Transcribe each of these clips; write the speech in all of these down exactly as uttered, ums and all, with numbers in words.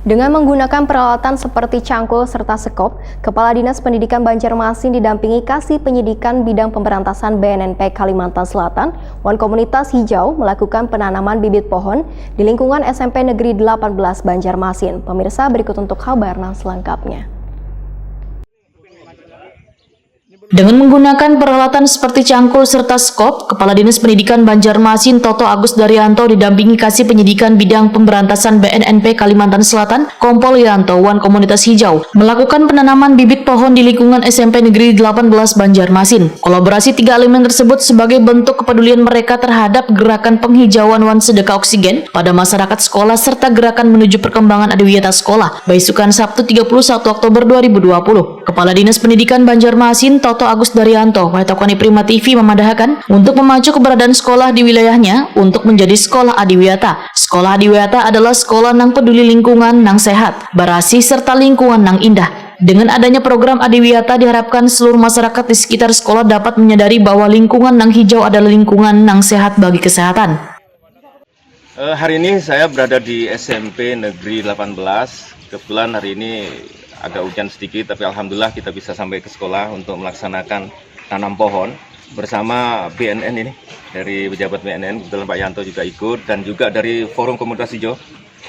Dengan menggunakan peralatan seperti cangkul serta sekop, Kepala Dinas Pendidikan Banjarmasin didampingi Kasih Penyidikan Bidang Pemberantasan B N N P Kalimantan Selatan wan komunitas hijau melakukan penanaman bibit pohon di lingkungan S M P Negeri delapan belas Banjarmasin. Pemirsa, berikut untuk kabar nang selengkapnya. Dengan menggunakan peralatan seperti cangkul serta skop, Kepala Dinas Pendidikan Banjarmasin Toto Agus Daryanto didampingi Kasih Penyidikan Bidang Pemberantasan B N N P Kalimantan Selatan, Kompol Yanto wan komunitas hijau melakukan penanaman bibit pohon di lingkungan S M P Negeri delapan belas Banjarmasin. Kolaborasi tiga elemen tersebut sebagai bentuk kepedulian mereka terhadap gerakan penghijauan wan sedekah oksigen pada masyarakat sekolah serta gerakan menuju perkembangan adiwiyata sekolah, baisukan Sabtu tiga puluh satu Oktober dua ribu dua puluh. Kepala Dinas Pendidikan Banjarmasin, Toto Agus Daryanto, metakoni Prima T V memadahakan untuk memacu keberadaan sekolah di wilayahnya untuk menjadi sekolah adiwiyata. Sekolah adiwiyata adalah sekolah nang peduli lingkungan nang sehat, barasih, serta lingkungan nang indah. Dengan adanya program adiwiyata, diharapkan seluruh masyarakat di sekitar sekolah dapat menyadari bahwa lingkungan nang hijau adalah lingkungan nang sehat bagi kesehatan. Eh, hari ini saya berada di S M P Negeri delapan belas. Kebetulan hari ini agak hujan sedikit, tapi alhamdulillah kita bisa sampai ke sekolah untuk melaksanakan tanam pohon bersama B N N ini. Dari pejabat B N N, kebetulan Pak Yanto juga ikut, dan juga dari Forum Komunitas Hijau.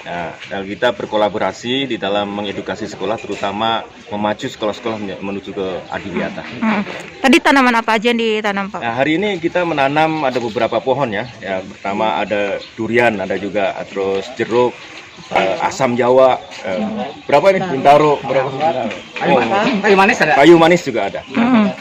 Nah, dan kita berkolaborasi di dalam mengedukasi sekolah, terutama memacu sekolah-sekolah menye-, menuju ke adiwiyata. Hmm. Tadi tanaman apa aja yang ditanam, Pak? Nah, hari ini kita menanam ada beberapa pohon ya. Ya, pertama ada durian, ada juga terus jeruk, eh, asam jawa, eh, berapa ini? Bintaro, berapa? Kayu, kayu manis ada. Kayu manis juga ada. Hmm.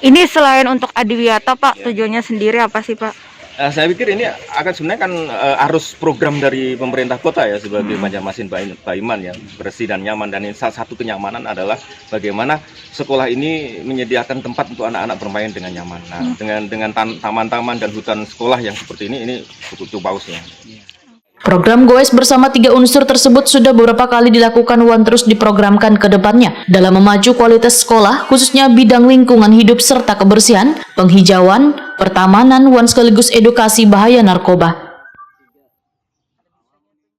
Ini selain untuk adiwiyata, Pak, tujuannya sendiri apa sih, Pak? Eh, saya pikir ini akan sebenarnya kan eh, harus program dari pemerintah kota ya sebagai Banjarmasin Paiman ya, bersih dan nyaman, dan ini salah satu kenyamanan adalah bagaimana sekolah ini menyediakan tempat untuk anak-anak bermain dengan nyaman. Nah, dengan dengan tan- taman-taman dan hutan sekolah yang seperti ini, ini cukup cukup bagus ya. Program goes bersama tiga unsur tersebut sudah beberapa kali dilakukan wan terus diprogramkan ke depannya dalam memacu kualitas sekolah, khususnya bidang lingkungan hidup serta kebersihan, penghijauan, pertamanan, wan sekaligus edukasi bahaya narkoba.